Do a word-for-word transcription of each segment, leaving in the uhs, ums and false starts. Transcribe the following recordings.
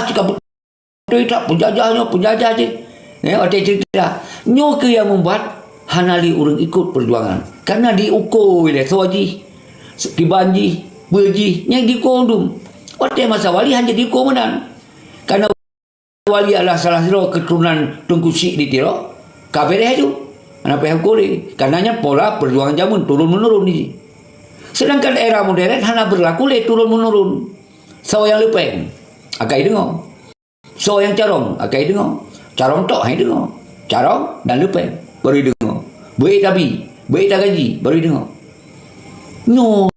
cit ka beutôi that, peunjajah nyoe, peunjajah jih. Eh, watèe cerita. Nyoe keuh nyang membuat hana lé ureuëng ikot peujuangan. Karena diukoe lé soe jih, kiban jih, peue jih, nyang diukoe dum. Watèe masa wali hana diukoe meunan. Karena wali adalah salah sidroe keuturonan Teungku Chik di Tiro, ka beureh aju. Hana payah ukoe lé. Karena nyan pola peujuangan jameun turun menurun jih. Sedangkan era modern hana berlaku lé turun menurun. Soe nyang leupeng, akai deungoe. Soe nyang carông, akai deungoe. Carông tok hai deungoe. Carông dan leupeng, baru deungoe. Beuék tabi, beuék tagaji, baru deungoe. Nyoe,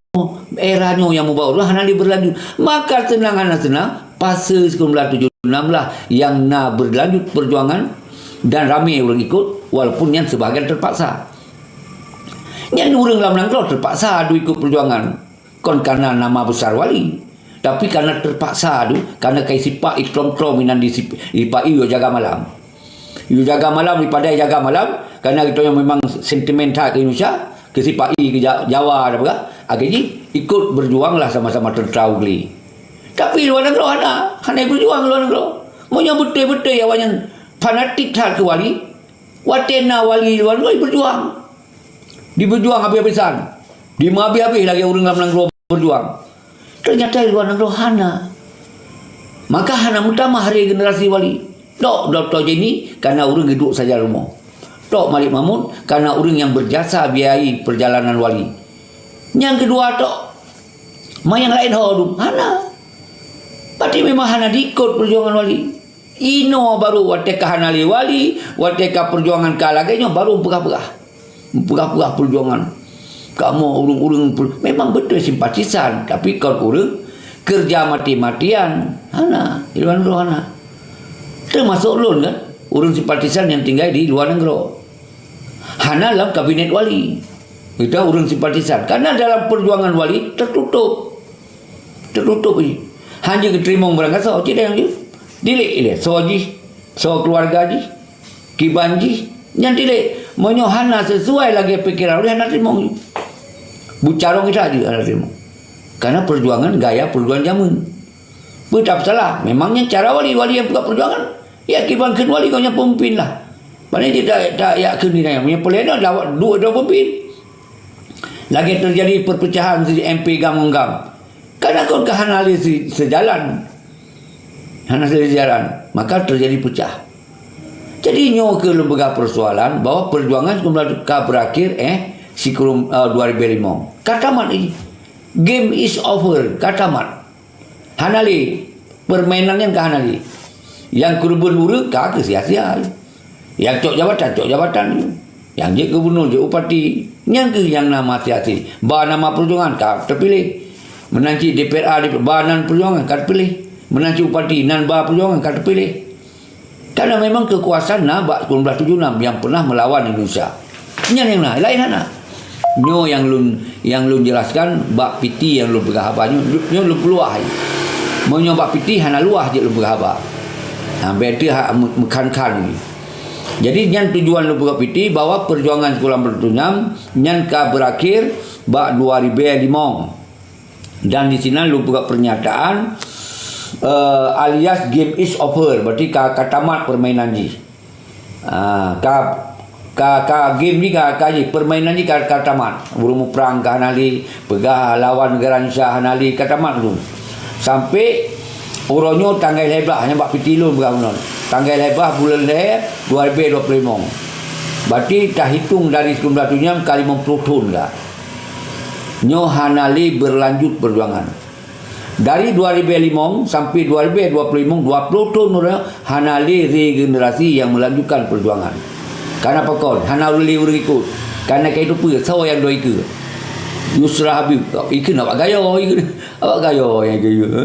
era nyoe nyang mubawa ureuëng hana lé berlanjut. Maka seunang hana seunang, fase sikureueng blah tujoh nam lah nyang na berlanjut perjuangan dan ramé ureuëng ikot, walaupun nyan sebahagian terpaksa. Nyan ureuëng lam nanggroe terpaksa adu ikot perjuangan. Kon karena nama besar wali, tapi karena terpaksa adu, karena kai sipak itrom-trom inan di sip-, sipak i jaga malam. Yu jaga malam, dipadai jaga malam, karena geutanyoe memang sentimen that keu Indonesia, keu sipak i keu Ja-, Jawa ada peugah, akhé jih ikot berjuanglah sama-sama tentera Ugli. Tapi luar nanggroe hana, hana berjuang luar nanggroe. Meunyoe beutôi-beutôi awaknyan fanatik that keu wali, watèe na wali luar nanggroe berjuang. Diberjuang habis-habisan. Dimeuhabis-habis lagèe ureuëng lam nanggroe berjuang. Ternyata di luar nanggroe hana. Maka hana meutamah regenerasi wali. Tok Doktor Jenny karena ureuëng geuduek saja rumoh. Tok Malik Mahmud karena ureuëng nyang berjasa biayai perjalanan wali. Nyang keudua tok, ma nyang laén ho dum hana. Berarti memang hana diikot perjuangan wali. Inoe baru watèe ka hana lé wali, watèe ka perjuangan ka lagèe nyoe baru peugah-peugah. Peugah-peugah perjuangan. Kamoe ureuëng-ureuëng per-, memang beutôi simpatisan, tapi kon ureuëng kerja mati-matian. Hana, di luar nanggroe hana. Termasuk lôn kan, ureuëng simpatisan nyang tinggai di luar nanggroe. Hana lam kabinet wali. Kita ureuëng simpatisan. Karena dalam perjuangan wali tertutup. Tertutup jih. Hana geuteurimong barang gasoe, cit nyang jih. Tilék ilèe, soe jih, soe keluarga jih, kiban jih, nyan tilék. Meunyoe hana sesuai lagèe pikeran, ulèh hana teurimong jih. Bucarông kita jih hana teurimong. Karena perjuangan gaya perjuangan jameun. Beutap salah, memang nyan cara wali, wali nyang peugah perjuangan. Ya, kiban kheun wali gobnyan peumimpin lah. Pane jih tak, tak yak kheun di nyan. Meunyoe peuleueh nyoe, lawat duek droe peumimpin. Lagèe terjadi perpecahan si M P GAM ngon GAM. Karena kon ka hana lé si-, sejalan. Hana lé sejalan. Maka terjadi pecah. Jadi nyoe keuh lôn peugah persoalan bahwa perjuangan sikureueng ka berakhir, eh, sikureueng, eh, dua ribu lima. Ka tamat ini. Game is over. Ka tamat. Hana lé, permainan nyan ka hana lé. Nyang keureubeuen ureuëng ka keu sia-sia. Nyang cok jabatan, cok jabatan. Nyang jeuet gubunur, jeuet bupati. Nyan keuh nyang na maté-até. Ba nama perjuangan ka teupiléh. Meunan cit D P R A, ba nan perjuangan ka teupiléh. Meunan cit bupati, nan ba perjuangan ka teupiléh. Karena memang kekuasaan na bak sikureueng blah tujoh nam nyang pernah melawan Indonesia. Nyan nyang na, laén hana. Nyoe nyang lôn, nyang lôn jelaskan bak piti nyang lôn peugah haba nyoe, nyoe lôn peuluah. Meunyoe bak piti hana luwah jeuet lôn peugah haba. Ha, bèk teuh hak meu-, meukhan-khan. Jadi nyan tujuan lôn peugah piti bahwa perjuangan sikureueng blah tujoh nam nyan ka berakhir bak dua ribèe limong. Dan di sinan lôn peugah pernyataan, eh, alias game is over, berarti ka, ka tamat permainan jih. Ah, ka, ka, ka game jih ka, ka jih, permainan jih ka, ka tamat. Ureuëng muprang ka hana lé, peugah lawan negara Indonesia hana lé, ka tamat tu. Sampai uroe nyoe tanggai lhèe blah, nyan bak piti lôn peugah meunan. Tanggai lhèe blah buleuen lhèe dua ribèe dua puluh limong. Berarti tahitong dari sikureueng blah tujoh nam ka limong ploh thon ka. Nyoe hana lé berlanjut perjuangan. Dari dua ribèe limong sampai dua ribèe dua puluh limong, dua ploh thon uroe nyoe hana lé regenerasi nyang melanjutkan perjuangan. Karena pakon, hana lé ureuëng ikot. Karena ka itu peue, soe nyang dua ikeue. Yusra Habib, ikeue awak gayo, ikeue. Awak gayo nyang ikeue.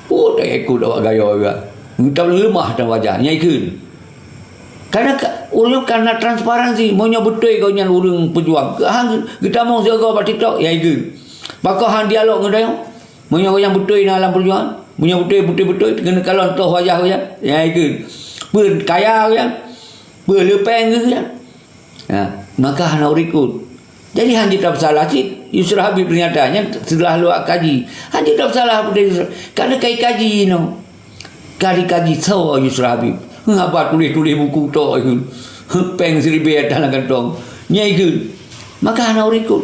Oh, tak ikot awak gayo juga. Entah leumah dan wajah, nyang ikeue. Karena ka, ureuëng nyoe karena transparansi, meunyoe beutôi gobnyan ureuëng peujuang, ha, geutamong sigoe bak TikTok, ya ikheun. Pakon han dialog ngon tanyoe. Meunyoe gobnyan beutôi na lam peujuangan, meunyoe beutôi, beutôi-beutôi, keuneuk kalon toh wajah gobnyan, ya ikheun. Peue kaya gobnyan, peue leupeng gobnyan. Ha, maka hana ureuëng ikot. Jadi, han jeuet tapeusalah cit Yusra Habib, ternyata nyan setelah lôn kaji. Han jeuet tapeusalah Yusra, karena kai kaji inoe. Kadi-kadi soe Yusra Habib. Haba tuléh-tuléh buku tok ikheun. Péng siribèe atra lam kantong. Nyan ikheun. Maka hana ureueng ikot.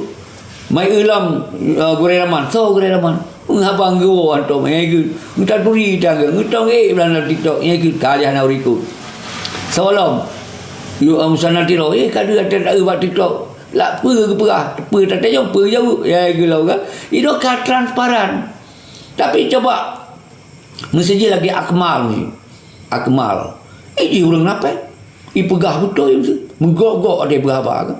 Mai eu lom, eh, Gurèe Raman. Soe Gurèe Raman? Haba geuwoe hantom. Nyan ikheun. Geutaturi tangga. Geutong ék blah na TikTok. Nyan ikheun. Ka lheueh hana ureueng ikot. Soe lom? Yu, eh, Musanna Tiro. Eh, ka deuh atra bak TikTok. Lak peue geupeugah. Peue tatanyong, peue jaweueb. Ya, ikheun lom kan. Inoe ka transparan. Tapi coba Meuseujid lagèe Akmal nyoe. Akmal. Eh, jih ureueng na péng. Ipeugah beutôi meuseujid. Meugok-gok ada peugah haba kan.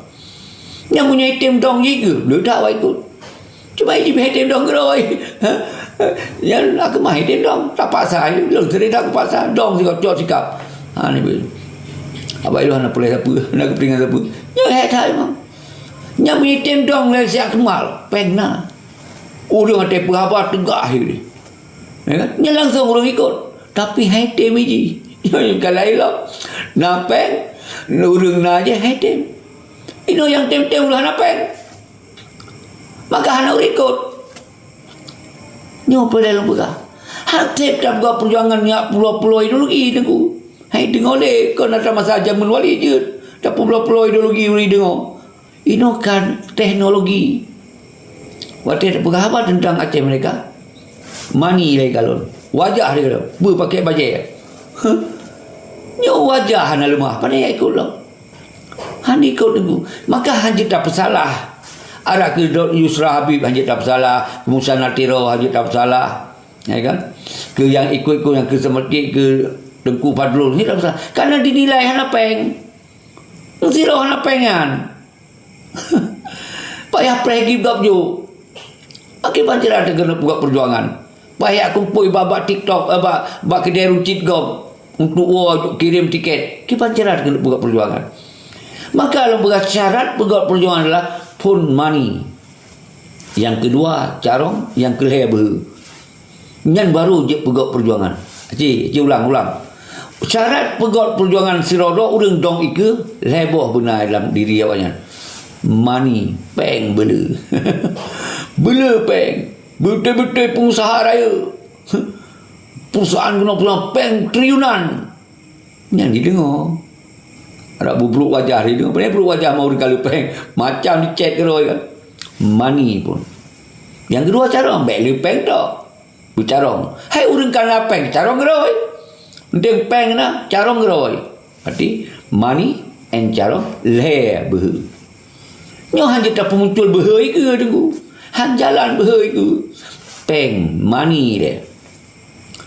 Nyang meunyoe item dong jih keuh, le that awak ikot. Cuma jih item dong keudroe. Ha? Nyan Akmal item dong. Tapaksa, lôn sering that kupaksa. Dong sikap, cok sikap. Ha, ni beu. Abah ilôn hana peuleueh sapeue, hana keupingan sapeue. Nyoe hèk that memang. Nyang meunyoe item dong lé si Akmal, péng na. Ureueng até peugah haba teugah jih. Ya kan? Nyan langsung ureueng ikot. Tapi han item jih. Nyoe ka laén lom. Na péng, ureueng na jih han item. Inoe nyang tem-tem ulah na péng. Maka hana ureueng ikot. Nyoe peue lôn peugah. Han sép tapeugah peujuangan nyak pulo-pulo ideologi teungku. Hai deungoe lé, kon atra masa jameun Wali jeuet. Tapulo-pulo ideologi ureueng deungoe. Inoe kan teknologi. Watèe tapeugah haba teuntang Aceh Merdeka, mani lé kalon. Wajah lé kalon. Beu pakai bajèe. Huh. Nyoe wajah hana leumah. Pane ikot lom. Han ikot teungku. Maka han jeuet tapeusalah. Adak keu Dok Yusra Habib han jeuet tapeusalah. Musanna Tiro han jeuet tapeusalah. Ya kan? Keu nyang ikot-ikot nyang keu seumeureutik keu Teungku Fadlun. Han jeuet tapeusalah. Karena dinilai hana péng. Sidroe hana péng nyan. Payah preh geuh gob jok. Kiban cara teuh keuneuk buet peujuangan. Payah kumpôi bak, bak TikTok, eh, bak, bak keudè runcit gob untuk woe kirém tiket. Kiban cara teuh keuneuk buet peujuangan. Maka lôn peugah syarat peugot peujuangan adalah phôn mani. Nyang keudua carông, nyang keulhèe beuhe. Nyan baru jeuet peugot peujuangan. Ci, ci ulang, ulang. Syarat peugot peujuangan sidroe-droe ureueng dong ikeue lhèe boh beuna lam diri awaknyan. Mani, péng beuleu. Beuleu péng. Beutôi-beutôi peungusaha rayeuk. Perusahaan keunoe pulang péng triliunan. Nyan jideungoe. Adak bubrok wajah jideungoe. Pane bubrok wajah mau ureueng ka leupeng. Macam dicet keudroe kan. Mani pun. Nyang keudua carông, bèk leupeng tok. Beucarông. Hai ureueng ka na péng, carông keudroe. Penting péng na, carông keudroe. Berarti money and carông lhèe beuhe. Nyoe han jeuet tapeumuncul beuhe ikeue teungku. Han jalan beuhe ikeue. Péng, mani deh.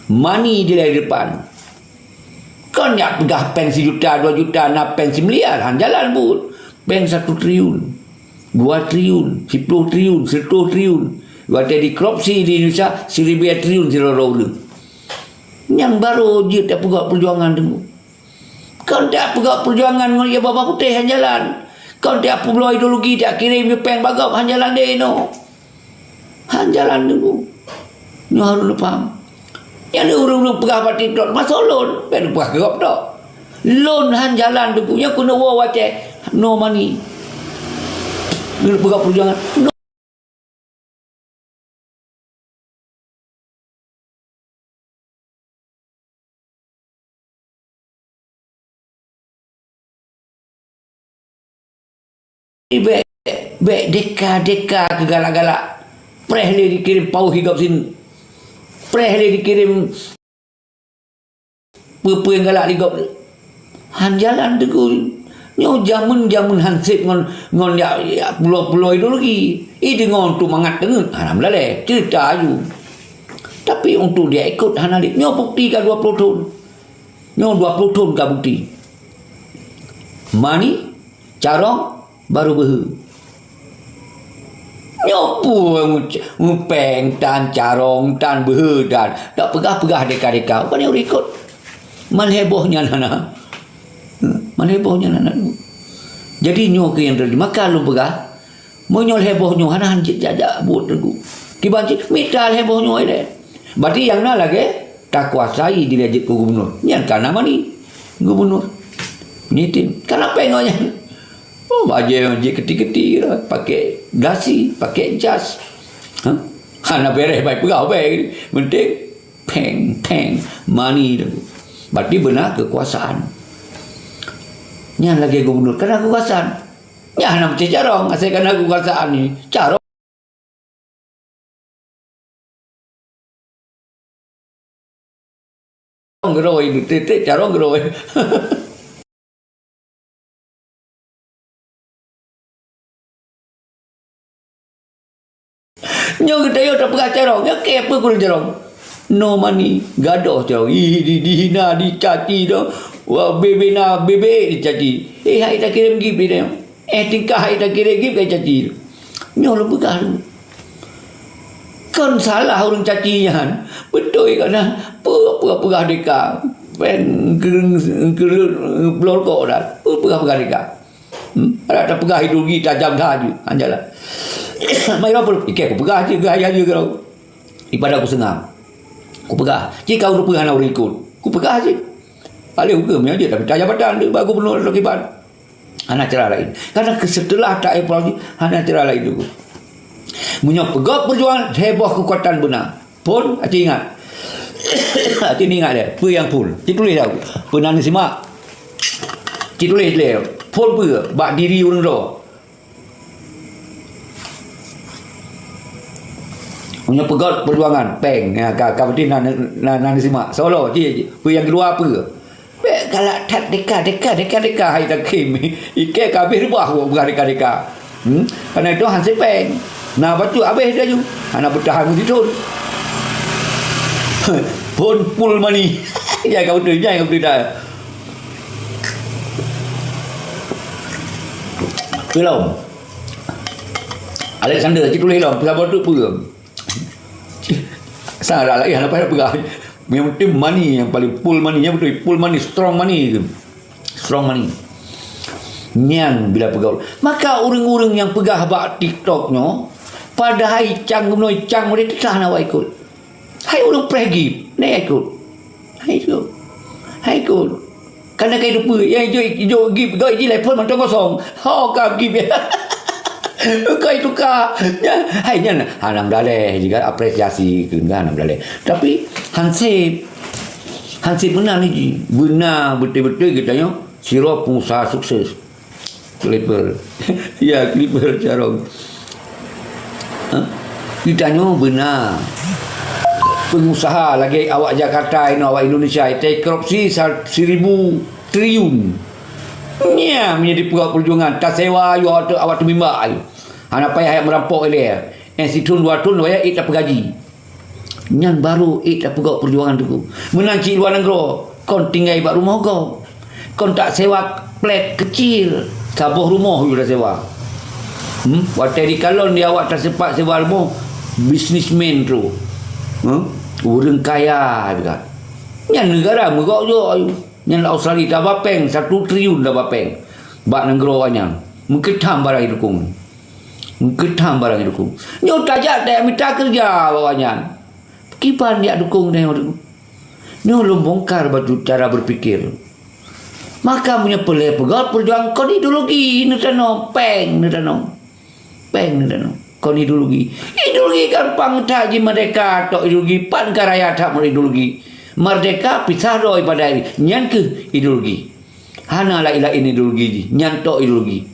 Mani di lhèe depan. Kon jak peugah péng sijuta, dua juta, na péng similiar, han jalan buet. Péng satu triliun, dua triliun, siploh triliun, seureutôh triliun. Watèe dikorupsi di Indonesia, siribèe triliun sidroe-droe ureueng. Nyang barô jeuet tapeugot peujuangan teungku. Kon tapeugot peujuangan ngon ie babah putéh han jalan. Kon tapeugot ideologi takirém jipéng bak gob han jalan deh inoe. Han jalan teungku. Nyoe harôh neupaham. Nyang ureueng-ureueng peugah bak TikTok, masoe lôn, bèk neupeugah keu gob tok. Lôn han jalan teungku, nyang keuneuk woe watèe no money. Keuneuk peugah peujuangan. No. Bèk, bèk deka-deka keu galak-galak. Preh lé dikirém paoh igob sin. Preh lé dikirém peue-peue nyang galak di gob. Han jalan teungku. Nyoe jameun-jameun han sép ngon, ngon ya, ya, pulo-pulo ideologi. Ideungoe untuk mangat teungeut, hana meulalè. Cerita aju. Tapi untuk dia ikut hana lé. Nyoe bukti ka dua ploh thon. Nyoe dua ploh thon ka bukti. Mani, carông, baru beuhe. Nyoe peue ngupéng tan, carông tan, beuhe tan. Dak peugah-peugah deka-deka. Pane ureueng ikot. Man lhèe boh nyan hana. Hmm, man lhèe boh nyan hana. Jadi nyoe keuh nyang teujadi. Maka lôn peugah, meunyoe lhèe boh nyoe hana han jeuet jak-jak buet teungku. Kiban cit mita lhèe boh nyoe ilèe. Berarti nyang na lagèe takuasai dilèe jeuet keu gubunur. Nyan ka na mani gubunur. Ngitim. Ka na péng awak nyan. Oh, bajèe jeuet keuti-keuti lah. Pakai dasi, pakai jas. Ha? Hana bèrèh bai peugah bèe. Penting Peng, peng, money tu. Berarti beuna kekuasaan. Nyan lagèe gubernur, kana kekuasaan. Nyan hana meucè carông, asai kana kekuasaan ni. Carông. Carông geurôi, tiep-tiep carông geurôi. Nyoe geutanyoe tapeugah carông, nyoe kèe peue kureueng carông. No money, gadôh carông. Ih, di, dihina, dicaci dong. Wah, bebe na, bebe dicaci. Eh, hai takirém gift di tanyoe. Eh, tingkah hai takirém gift kai caci. Nyoe lôn peugah lôn. Kon salah ureueng caci nyan. Beutôi kana peue-peue peugah deka. Pen keulor kok dah. Peue peugah-peugah deka. Hmm? Ada tapeugah ideologi tajam that jih. Anjalah. Mai apa? Ikei kupeugah jih, gaya jih kalau. Ipada kuseungab. Kupeugah. Jika ureueng peugah hana ureueng ikut. Kupeugah jih. Paléng huköm nyan jeuet, tapi tajabatan deuh bak gubernur atau kiban. Hana cara laén. Karena ke-, setelah tak evaluasi, hana cara laén tu. Meunyoe peugöt perjuangan, heboh kekuatan beuna. Phôn, aci ingat. Aci ingat deh, peue nyang phôn. Ci tuléh dah. Peue na neusimak. Ci tuléh lé. Phôn peue? Bak diri ureueng droe. Meunyoe peugöt perjuangan, peng. Ya, ka, ka beutôi na, na, na, na simak. Solo, ji, ji. Peue nyang keudua peue? Bèk galak that deka, deka, deka, deka. Hai takhém. Ikei ka abéh reubah, peugah deka, deka. Hmm? Karena itu hansé peng. Na bacut abéh laju. Hana beutahan meusiton. Phôn full money. Ya, ka beutôi, ya, ka beutôi dah. Film. Alexander, ci tuléh lom, peue saboh teuk peue. Sang rak laén hana payah peugah. Yang penting money yang paling full money, yang betul full money, strong money tu. Strong money. Nyan bila peugah. Maka ureueng-ureueng nyang peugah bak TikTok nyoe, padahai cang geunoe cang model teuka hana awak ikot. Hai ureueng preh gift, nyan ikot. Hai ikot. Hai ikot. Kana kai teupeue, ya ijo ijo gift, gak iji telepon mantong kosong. Ho ka gift. Kai tuka. Ya, hai nyan hana meudaleh juga apresiasi keu hana meudaleh. Tapi hansip. Hansip meunan ji. Beuna beutôi-beutôi geutanyoe sidroe pengusaha sukses. Clipper. Ya, clipper carông. Ha? Geutanyoe beuna. Pengusaha lagèe awak Jakarta inoe, awak Indonesia, itai korupsi sa-, seribu triliun. Nya, meunyoe dipeugah perjuangan, tasewa yue awak teu-, awak teumimbak. Hana payah jak meurampok ilèe. Eh, sithon dua thon, wayah ék tapeugaji. Nyan barô ék tapeugöt perjuangan teungku. Meunan cit luwa nanggroe, kon tinggai bak rumoh gob. Kon tasewa flat keucil, saboh rumoh yue tasewa. Hmm? Watèe dikalon di awak taseumpat sewa rumoh, bisnismen trôh. Hmm? Ureueng kaya juga. Nyan neugara meugöt-göt ayue. Nyan lam Australia taba pèng, satu triliun taba pèng. Bak nanggroe awaknyan. Meukeutang barang idukong. Meukeutang barang idukong. Nyoe tajak tajak mita keureuja bak awaknyan. Kiban jak dukong tanyoe tu. Nyoe lôn bongkar bacut cara berpikir. Maka meunyoe peureulèe peugöt perjuangan kon ideologi neutanom, pèng neutanom. Pèng neutanom. Kon ideologi. Ideologi gampang that ji merdeka tok ideologi, pan ka raya that meureuh ideologi. Merdeka pisah droe pada nyan keuh ideologi. Hana laén-laén ideologi jih, nyan tok ideologi.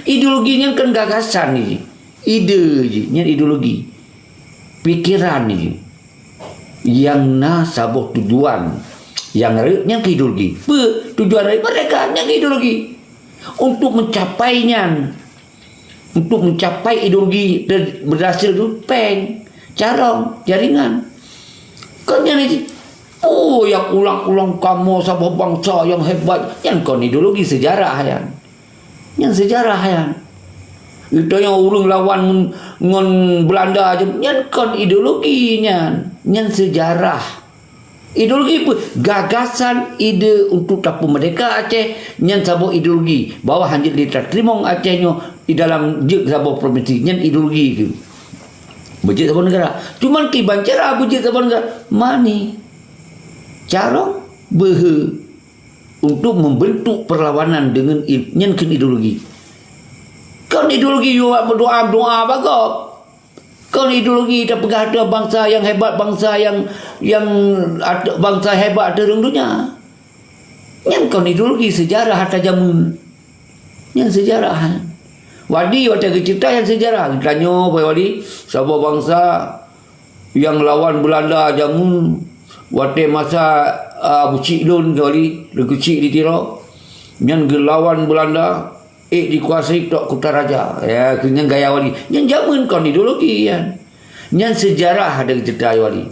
Ideologi nyan kan gagasan jih, ide jih, nyan ideologi. Pikeran jih. Nyang na saboh tujuan nyang rayeuk nyan keuh ideologi. Peue tujuan rayeuk merdeka nyan keuh ideologi. Untuk mencapai nyan, untuk mencapai ideologi te-, berhasil tu pèng, carông, jaringan. Kon nyan jih. Oh, nyang ulang-ulang kamoe saboh bansa nyang hebat, nyan kon ideologi sejarah nyan. Nyan sejarah nyan. Geutanyoe ureueng lawan ngon Belanda je, nyan kon ideologi nyan. Nyan sejarah. Ideologi peue? Gagasan ide untuk tapeumerdeka Aceh, nyan saboh ideologi. Bahwa hanjeuet lé tateurimong Aceh nyoe di dalam jeuet saboh provinsi, nyan ideologi keuh. Beujeuet saboh neugara. Cuman kiban cara beujeuet saboh neugara, mani. Carông beuhe untuk membentuk perlawanan dengan i-, nyan keuh ideologi. Kon ideologi yue meudoa-doa bak gob. Kon ideologi tapeugah ateueh bansa nyang hebat, bansa nyang, nyang ateueh, bansa hebat ateueh rhueng donya. Nyan kon ideologi, seujarah ata jameun. Nyan seujarah. Wali watée geuceurita nyan seujarah. Geutanyoe, Boy Wali, saboh bansa nyang lawan Beulanda jameun watée masa, a, bucik lôn, Wali, lôn keuchik di Tiro. Nyan geulawan Beulanda, ék dikuasai Tok Kutaraja. Ya, keu nyan gaya Wali. Nyan jameun kon ideologi nyan. Nyan seujarah ada geuceurita Wali.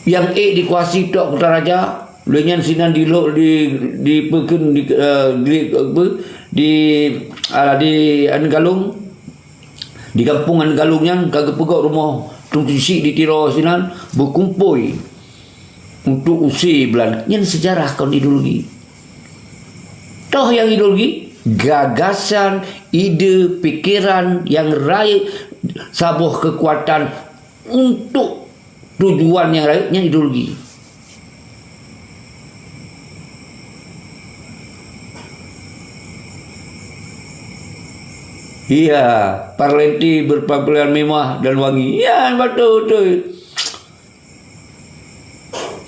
Nyang ék dikuasai Tok Kutaraja, lheueh nyan sinan di lo-, di, di peukeun, di, eh, di, apa, di, alah, di Aneuk Galong, di gampông Aneuk Galong nyan ka geupeugöt rumoh Tuan Cik di Tiro sinan, beukumpôi untuk use Beulanda. Nyan seujarah kon ideologi. Toh nyang ideologi, gagasan, ide, pikeran nyang rayeuk saboh keukuatan untuk tujuan nyang rayeuk, nyan ideologi. Iya, Parlente berpakaian mewah dan wangi. Ya, betul, betul.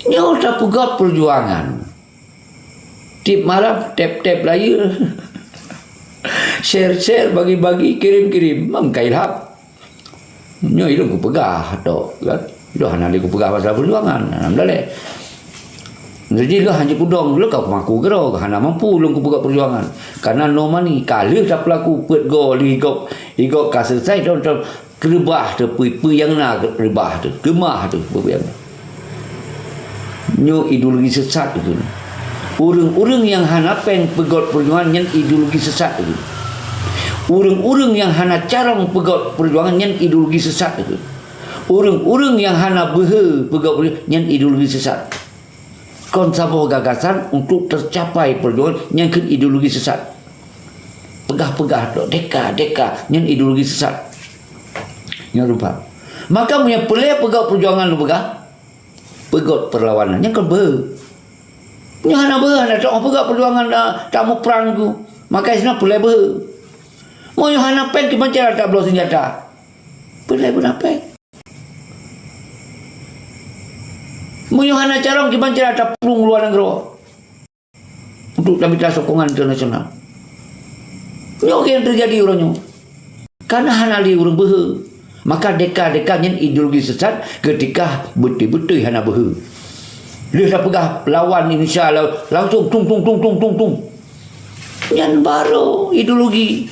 Nyoe tapeugöt peujuangan. Tiep malam, tép-tép layeue. Share-share, bagi-bagi, kirim-kirim. Mangkai lhap. Nyoe ilôn kupeugah tok, kan? Ilôn hana lé kupeugah pasal peujuangan. Alhamdulillah. Jadi lôn hana pudong, lôn ka maku keudroe, hana mampu lôn kupeugah peujuangan. Karena no money, ka lheueh tapeulaku peuet goe, lheueh gob, lheueh gob ka selesai, don, don. Keubah teuh peue-peue nyang na, keubah teuh, keumah teuh peue-peue nyang na. Nyoe ideologi sesat itu. Ureuëng-ureuëng nyang hana péng peugöt peujuangan nyan ideologi sesat itu. Ureuëng-ureuëng nyang hana carông peugöt peujuangan nyan ideologi sesat itu. Ureuëng-ureuëng nyang hana beuhe peugöt peujuangan nyan ideologi sesat. Kon saboh gagasan untuk tercapai peujuangan nyang kheun ideologi sesat. Peugah-peugah tok, deka-deka, nyan ideologi sesat. Nyan rupa. Maka meunyoe peureulée peugöt peujuangan lôn peugah, peugöt perlawanan. Nyan kon beuhe. Nyoe hana beuhe, hana tapeugah peujuangan, ah, tamuprang ku. Maka sinan peureulée beuhe. Meunyoe hana péng, kiban cara tabloe seunjata. Peureulée beuna péng. Meunyoe hana carông, kiban cara taplueng luwa nanggroe untuk tamita sokongan internasional. Nyoe nyang teujadi uroe nyoe. Karena hana lé ureuëng beuhe. Maka deka-deka nyan ideologi sesat keutika beutôi-beutôi hana beuhe. Lheueh tapeugah lawan Indonesia la-, langsung tung, tung, tung, tung, tung, tung. Nyan baru ideologi.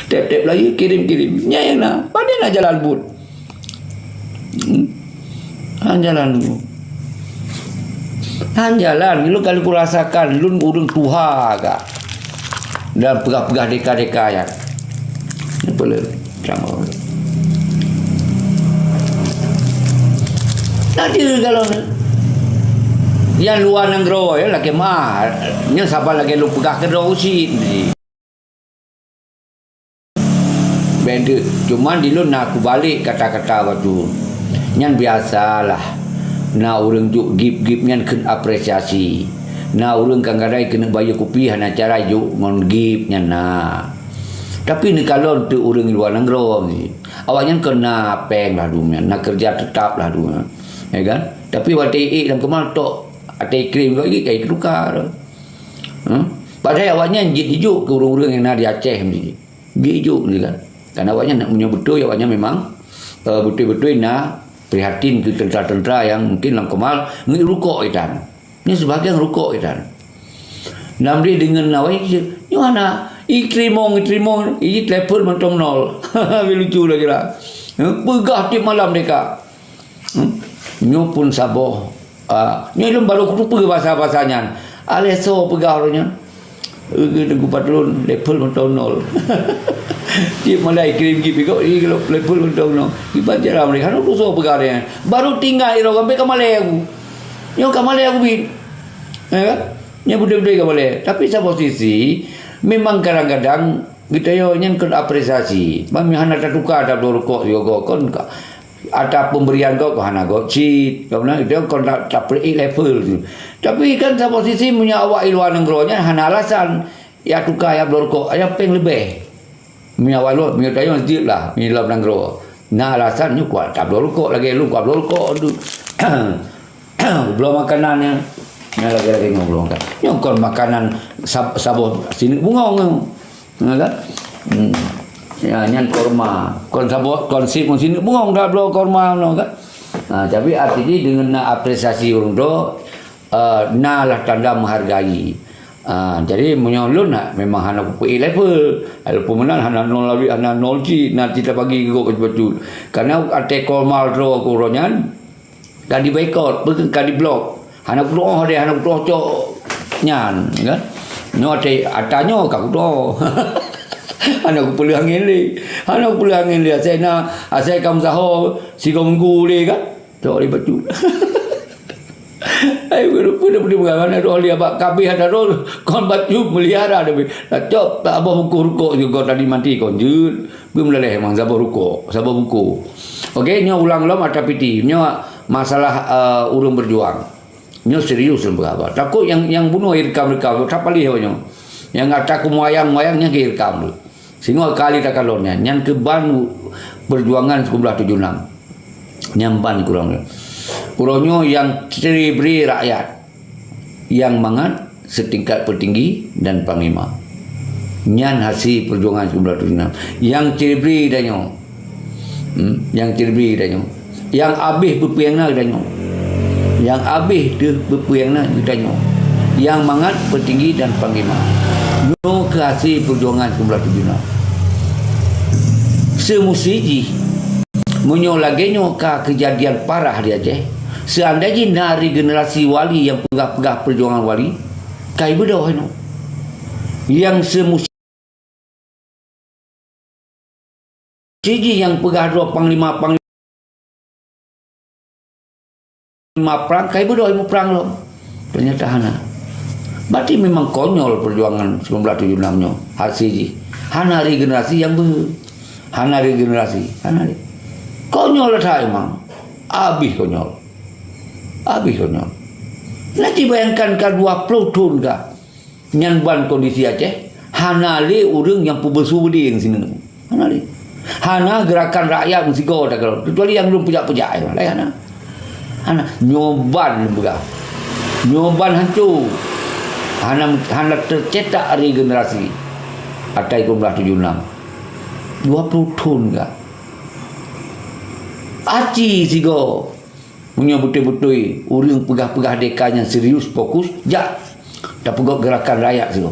Tép-tép layeue kirim-kirim. Nyan nyang na. Padahai na jalan buet. Hmm. Han jalan dulu. Han jalan. Lôn kali kurasakan, lôn ureuëng tuha ka. Dan peugah-peugah deka-deka nyan. Ni peureulée. Sama. Nanti kalau nyang luwa nanggroe, ya, lagée mah. Nyan saban lagée lôn peugah keudroe usit. Bèk deuh, cuman di lôn na kubalek kata-kata bacut. Nyan biasalah. Na ureuëng jok gift-gift nyan kheun apresiasi. Na ureuëng kadang-kadang keuneuk bayeue kupi hana cara jok ngon gift nyan na. Tapi neukalon teuk ureuëng luwa nanggroe nyoe. Awaknyan kon na péng ladum nyan, na keureuja teutap ladum nyan. Ya kan? Tapi watèe ék lam keumah tok, watèe krém keu gét, ka jiteuka. Huh? Padahai awaknyan jeuet jijok keu ureuëng-ureuëng nyang na di Aceh meunan. Jijok meunan kan. Karena awaknyan nak meunyoe beutôi, awaknyan memang, eh, beutôi-beutôi na prihatin keu teuntara-teuntara nyang mungkin lam keumah ngieng rukok itan. Nyan sibagian rukok itan. Nam deh deungon awai, nyoe hana, iteurimong, iteurimong, ijitelepon mantong nol. Lucu lagèe lah. Peugah tiep malam deka. Hmm? Nyoe pun saboh. Ah, nyoe lôn barô kuteupeu basa-basa nyan. Alèh soe peugah lôn nyan. Eh, Teungku Patlon, level mantong nol. Tiep malam kirim gift, level mantong nol. Kiban cara mereka, hana soe peugah lé nyan. Barô tinggai droe, sampai ka malèe aku. Nyoe ka malèe aku bit. Ya kan? Nyan beutôi-beutôi ka malèe. Tapi saboh sisi, memang kadang-kadang geutanyoe nyan kon apresiasi. Ban hana tatuka tabloe rukok sigoe kon ka. Ata pemberian gob hana gob cit, ka meunan, itu kon ta-, tapeuék level tu. Tapi kan saboh sisi meunyoe awak i luwa nanggroe nyan hana alasan, ya tuka, ya bloe rukok, ya péng leubeh. Meunyoe awai lôn, meunyoe tanyoe jeuet lah, meunyoe lom nanggroe. Na alasan nyoe kuat tabloe rukok lagèe lôn, kuat bloe rukok tu. Bloe makanan nyan, nyan lagèe-lagèe nyoe bloe makanan. Nyoe kon makanan sab-, saboh sineuk bungong nyoe. Ya kan? Hmm. Ya, nyan korma. Kon saboh, kon sip, kon sineuk bungong dah bloe korma nyoe kan. Ha, tapi arti jih deungon na apresiasi ureueng tu, eh, na lah tanda menghargai. Ah, jadi meunyoe lôn ha, memang hana kupeuék level. Walaupun meunan hana nol lawi, hana nol cit, na cit tabagi keu gob bacut. Karena até kol mal droe ku uroe nyan, ka diboikot, peue ka diblok. Hana kutu'oh deh, hana kutu'oh cok nyan, kan? Nyoe até ata nyoe ka kutu'oh. Hana kupeuleueh angén lé. Hana kupeuleueh angén lé. Asai na, asai ka meusaho sigoe minggu lé, kan? Cok lé bacut. Hai, beureupeue dah peudeuh bagaimana roh lé abak kabeh ata roh kon bacut meulihara tapi. Dah cok tak abah bungkôh rukok sigoe tadi mati kon jeuet. Beumeulaléh memang saboh rukok, saboh bungkôh. Oke, nyoe ulang lom ata piti. Nyoe masalah, eh, ureueng berjuang. Nyoe serius lom beurapa. Takot nyang, nyang bunoe irekam-rekam tu, tapalih awak nyoe. Nyang ata keumayang-mayang nyang irekam tu. Singoh kali takalon nyan, nyan keuh ban perjuangan sikureueng blaih tujoh nam. Nyan ban kurang. Uroe nyoe nyang ciri-bri rakyat, nyang mangat setingkat petinggi dan panglima. Nyan hase perjuangan sikureueng blaih tujoh nam. Nyang ciri-bri tanyoe, hmm, nyang ciri-bri tanyoe. Nyang abéh peue-peue nyang na geutanyoe. Nyang abéh deuh peue-peue nyang na geutanyoe. Nyang mangat petinggi dan panglima. Nyoe keuh hase perjuangan sikureueng blaih tujoh nam. Seumusti jih, meunyoe lagèe nyoe ka keujadian parah di Aceh, seandai jih na regenerasi wali nyang peugah-peugah perjuangan wali, kai beudôh inoe. Nyang seumusti jih nyang peugah droe panglima-panglima perang, kai beudôh muprang lom. Ternyata hana. Berarti memang konyol perjuangan sikureueng blaih tujoh nam nyoe. Hase jih. Hana regenerasi nyang beu. Hana regenerasi. Hana re-, konyol that memang. Abéh konyol. Abéh konyol. Nanti bayangkan ka dua ploh thon ka. Nyan ban kondisi Aceh, hana lé ureueng nyang peubeusu beudé sinan. Hana lé. Hana geurakan rakyat meusigoe takalon, kecuali nyang lôn peujak-peujak ai, laén hana. Hana. Nyoe ban lôn peugah. Nyoe ban hanco. Hana, hana teucetak regenerasi. Ata sikureueng blaih tujoh nam. Dua ploh thon ka. Aci sigoe. Meunyoe beutôi-beutôi ureueng peugah-peugah deka nyang serius, fokus, jak tapeugöt geurakan rakyat sigoe.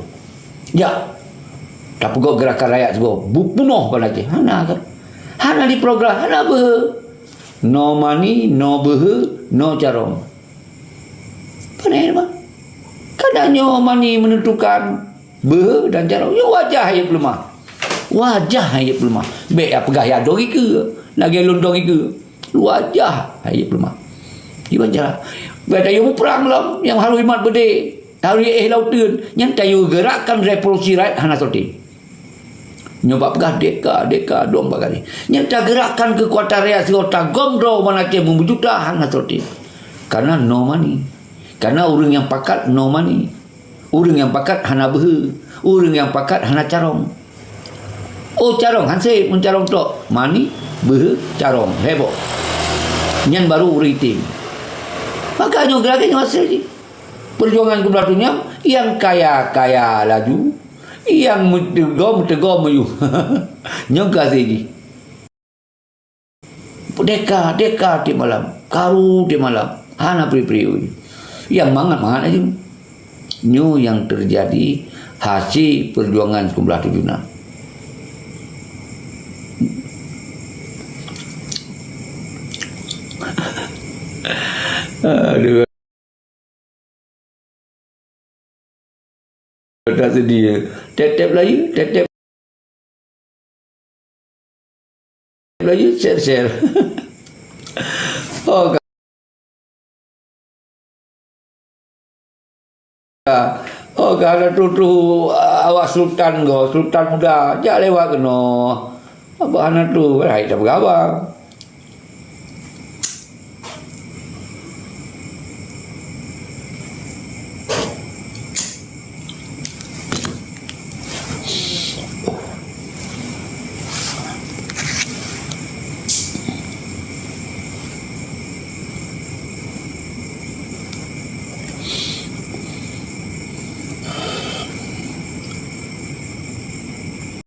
Jak tapeugöt geurakan rakyat sigoe. Beupunoh Banda Aceh. Hana kan? Hana diprogram, hana beuhe. No money, no beuhe, no carông. Pane teuma? Kadang nyoe money menentukan beuhe dan carông. Nyoe wajah ayeueb peuleumah. Wajah ayeueb peuleumah. Bèk ya peugah ya dong ikeue. Lagèe lôn dong ikeue. Wajah ayeueb peuleumah. Di Banjar. Bèk tayue muprang lom nyang harôh imat beudé. Harôh éh lam uteuen. Nyan tayue geurakkan revolusi rakyat hana soe tem. Nyoe bak peugah deka, deka, dong bak garéh. Nyan tageurakkan keukuatan rakyat sigoe tagom droe Banda Aceh meumeujuta hana soe tem. Karena no money. Karena ureueng nyang pakat no money. Ureueng nyang pakat hana beuhe. Ureueng nyang pakat hana carông. Oh, carông, han sép, mun carông tok. Money, beuhe, carông. Heboh. Nyan baru ureueng item. Maka nyoe geurakan nyoe hasé jih. Perjuangan keubelah donya, nyang kaya-kaya laju, nyang meuteugom, meuteugom meyuh. Nyoe keuh hasé jih. Deka, deka tiep malam, karu tiep malam, hana pri-pri. Nyang mangat-mangat laju. Nyoe nyang teujadi hasé perjuangan sikureueng blaih tujoh nam. Aduh. Tak sedia. Tep-tep layu, tep-tep layu, share-share. Oh, ka. Oh, ka hana troh-troh awak sultan go, sultan muda. Jak lewat keunoe. Abah hana troh, hai tak peugah abang.